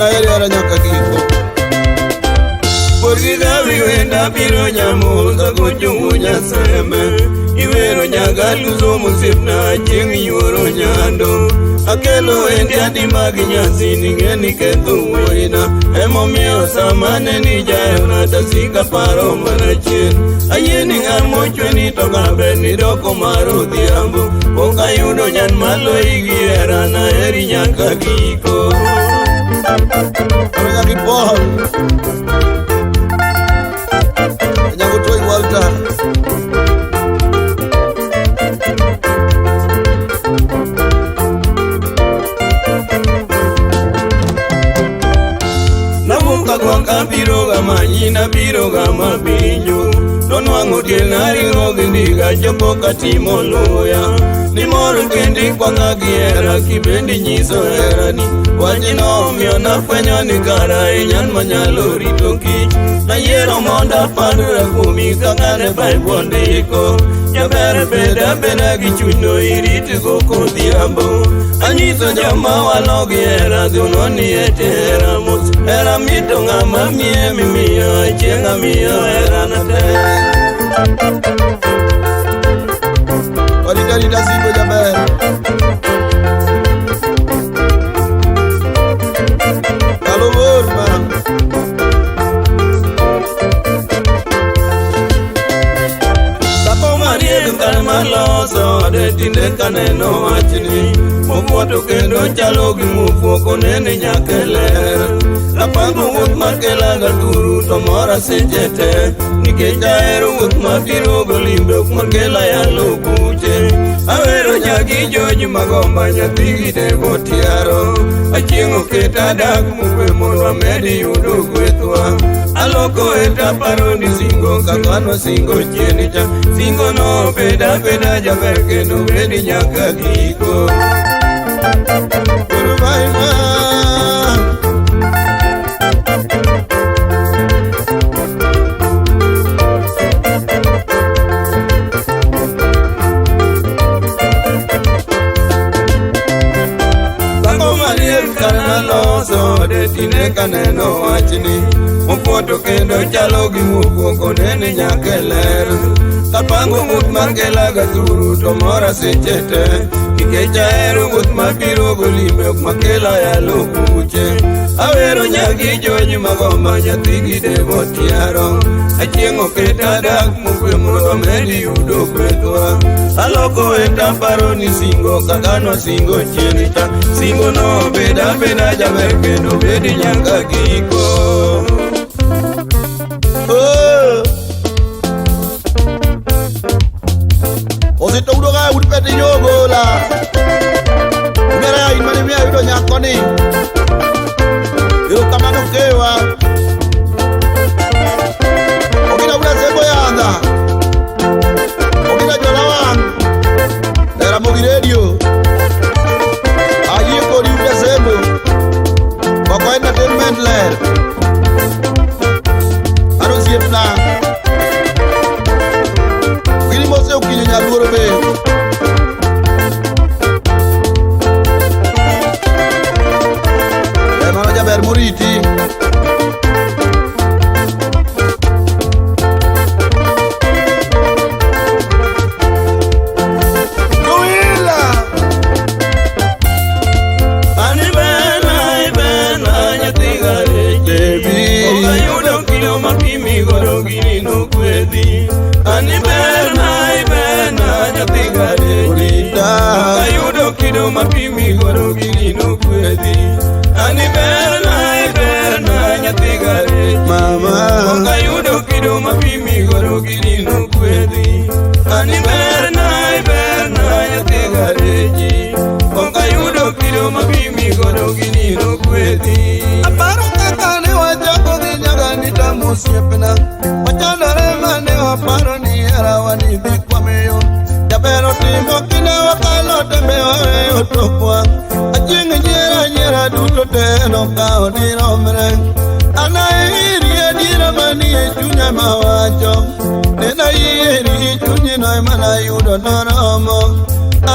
Anaheri hera nyaka giko. Porgi gawi wenda biro nyamoza gocho nyaseme Iwero nyagaluzo mosipna chieng' yuoro nyando Akelo wendi adi mag nyasi ning'e ketho wuoyina Emomiyo sama ne ni jaherana tasika paro mana chien Ayie ni ng'ama ochweni to kaber ni doko mar odhiambo Pok ayudo nyan maloyi gi herana heri nyaka giko Nyaka Paul. Nyaka Toy Walter. Namuka gwanga biro ga manyina biro ga mabinjo Tonwang'o tiena ring'o gi ndiga chopo katimo luya Nimor kendi kwang'a gi hera kibendi nyiso herani Wachno omiyo nafwenyo ni kara inyan manyalo rito kich Nayiero mondo apandra kuomi kaka ne Bible ndiko Jaber bed abeda gi chunyno iritgo kodhiambo Anyiso joma walo gi hera dhi ni e hera mos Hera mito ng'ama miye mimiyo chieng' amiyo herana te Warita rita singo jaber. Kalo bor ma. Dhako mariek kar maloso ode tinde kaneno wachni Mobuoto kendo chalo gi mufuok onene nyaka e ler Apango wuoth makela ga thuru to mora seche te Nikech ahero wuoth mabiro go limbe ok makela yalo buche Awero nyagi George Magomba nyathi gi Debo Tiaro Achieng' oketa dak mokwe mondo amed yudo gwethwa Aloko eta paro ni singo kaka nosingo chien cha Singo no bed abeda jaber kendo bedi nyaka giko Goodbye ma. Dhako mariek kar maloso ode tinde kaneno wachni Mofuoto kendo chalo gi mokuongo onene nyaka e ler Kapango wuoth makela ga thuru to mora seche te Nikech ahero wuoth mabiro go limbe ok makela yalo buche Awero nyagi George Magomba nyathi gi Debo Tiaro Achieng' oketa dak mokwe mondo amed yudo gwethwa Aloko eta paro ni singo kaka nosingo chien cha Singo no bed abeda jaber kendo bedi nyaka giko Oh. Osito udo ga ud peti nyogola. Udera in mane miya yudo nyako ni. Erokamano kewa. Ogina uda sembo yandha. Ogina jola wang'. Ramogi Radio. Ayie kodi uda sembo. Koko entertainment ler. Mano osiepna. Gini mose okinyo nyaluoro be. Eh, mano jaber moriti. Luila. Ani bena ibena nyathi gareche Baby. Ok ayudo kido mapimi godo gini nogwedhi Ani berna iberna nyathi gareche Orita. Ok ayudo kido mapimi godo gini nogwedhi Ani berna iberna nyathi gareche Mama. Ok ayudo kido mapimi godo gini nogwedhi Ani berna iberna nyathi gareche Ok ayudo kido mapimi godo gini nogwedhi Aparo kaka ne wachako gi nyaganita mosiepna Wachandore mane waparo ni herawa ni dhi kwamiyo Jaber otimo kinde wakalo tembe waweyo tokwa Achieng' nyiera nyiera duto te nokawo ni romre An aheri adiera manie chunya mawacho Nena yieri chunyino ema nayudo noromo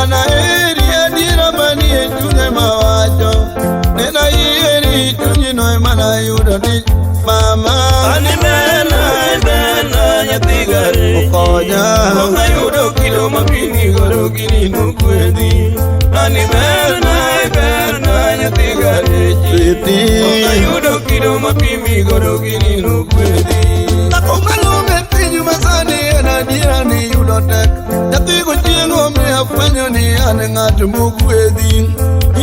An aheri adiera manie chunya mawacho Nena yieri nayieri chunyi no ema nayudo ni mama. Ani berna, berna nyathi gare. Okonya. Pok ayudo kido mapimi godo gini nogwedhi. Ani berna, berna nyathi gare. Sweetie. Pok ayudo kido mapimi godo gini nogwedhi. Dhako malume piny masani en adiera ni yudo tek. Nyathi gochieng' omiyo afwenyo ni an ng'at mogwedhi.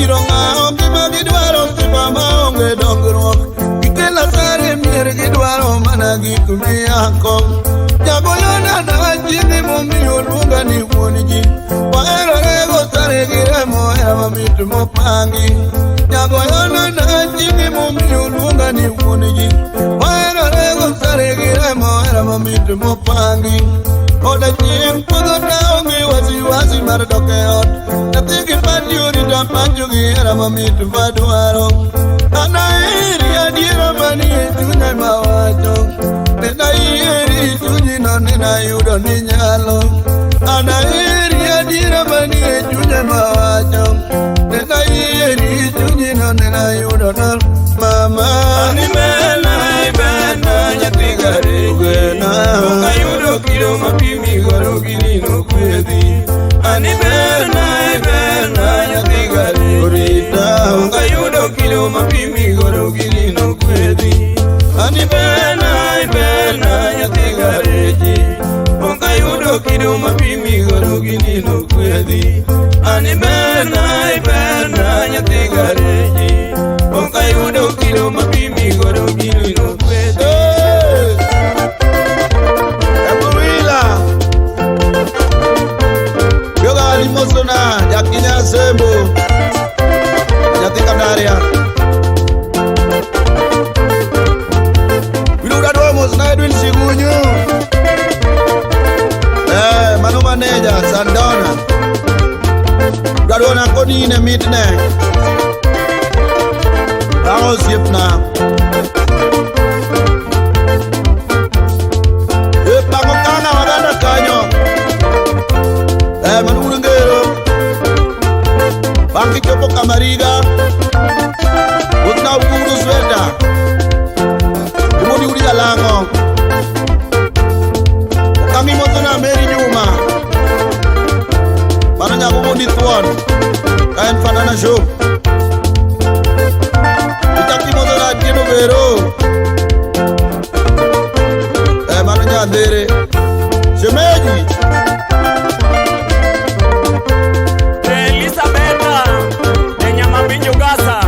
Iro ng'awo gima gidwaro ngima maonge dongruok. Gikelo asara e mier gidwaro mana gik miyako. Jagoyona dachi momiyo luonga ni wuon ji. Waherore gosare gi remo hera mamit mopangi. Jagoyona dachi momiyo luonga ni wuon ji. Waherore gosare gi remo hera mamit mopangi. Oda chieng' puodho taonge wasiwasi mar dok e ot. Nyathi gi padi orita pacho gi hera mamit madwaro. An aheri adiera manie chunya mawacho. Nena yieri chunyi no nena yudo ni nyalo. An aheri adiera manie chunya mawacho. Nena yieri chunyi no nena yudo no mama. Ani berna, berna nyathi gare. Ogena. Pok ayudo kido mapimi godo gini nogwedhi. Ani berna, berna nyathi gare. Orita. Pok ayudo kido mapimi godo gini nogwedhi. Ani berna, berna nyathi gare. Pok ayudo kido mapimi godo gini nogwedhi. Ani berna, berna nyathi gare. Pok ayudo kido mapimi godo gini nogwedhi. Hey! Ebuwila. Yoga limosona jakinya sembo. Nyathi Kadaria. Wiluda domos na Edwin Sigunyu. Mano maneja Sandona. Gadona konine mitne. Rango osiepna. E pango kana waganda kanyo. Mano wuod ngero. Bang' kichopo Kamariga, wuothna uguru sweta. Imondi udi jalang'o. Okang' imosona Mary Juma. Mano nyako mondi thuon. Ka en Fanana Shop. Ichak imosona Atieno Vero. Mano nyadhere. Shemeji. Elisabetta e Nyamabinyo Gasa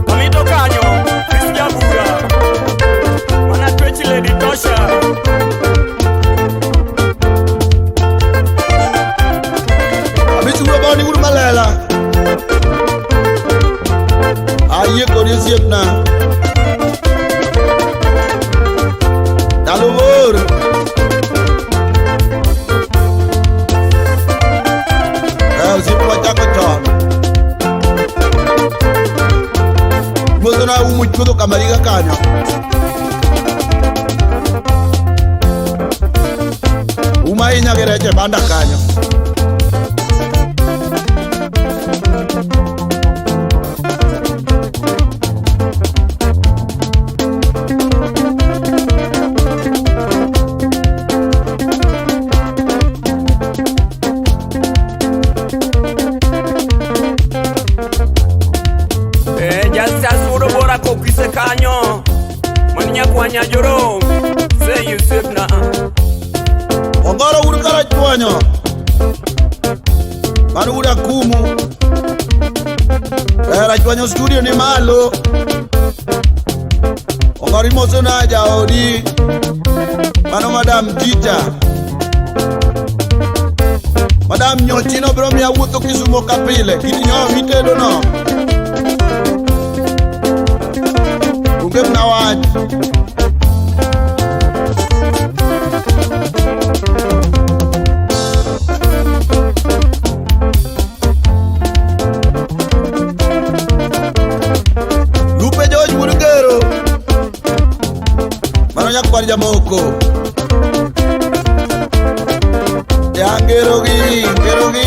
Kamito kanyo Chris Jabura Mana twechi Lady Tosha. Abich uro boni ur malela. Ayie kodi osiepna. Ndalo bor. Osiep wachako chon. Mosona umo chuodho Kamariga kanyo. Uma ahinya gi rech e banda kanyo. Justice Wudo Bora kokise kanyo Mani nyakwanya joro Say Yusuf na. Ongoro wuod Karachuonyo. Mano wuod Akumu. Rachuonyo studio ni malo. Ongoro imosona jaodi. Mano Madam Tita. Madam Nyochino biro miya wuotho Kisumo ka pile. Kit nyoyo mitedo no. Onge mna wach. Lupe George wuod Ngero. Mano nyakwar jamoko. Ya ngero gi, ngero gi.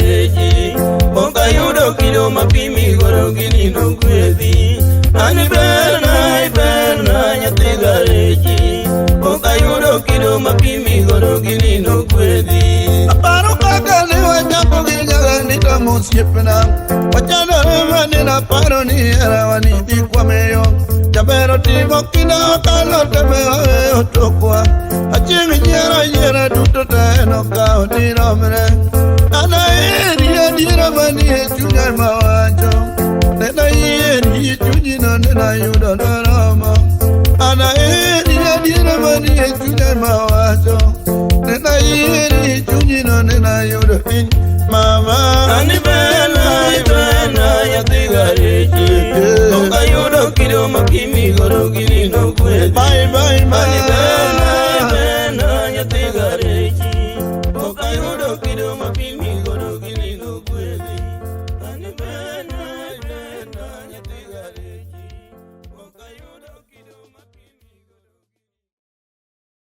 gareji. Pok ayudo kido mapimi godo gini nogwedhi. An berna, iberna nyathi gareji. Pok ayudo kido mapimi godo gini nogwedhi. Aparo kaka ne wachako gi nyagani to mosiepna. Wachandore mane naparo ni herawa ni dhi kwameyo. Jaber otimo kinda okalo tembe waweyo tokwa. Achieng' nyiero yiera duto te nokawo ni romre. An aheri adiera manie chunya mawacho. Nena yieri chunyino nena yudo noromo. An aheri adiera manie chunya mawacho. Nena yieri chunyino nena yudo piny mama. An berna, iberna nyathi gareji. Pok ayudo kido mapimi godo gini nogwedhi. Bye bye An bye. berna,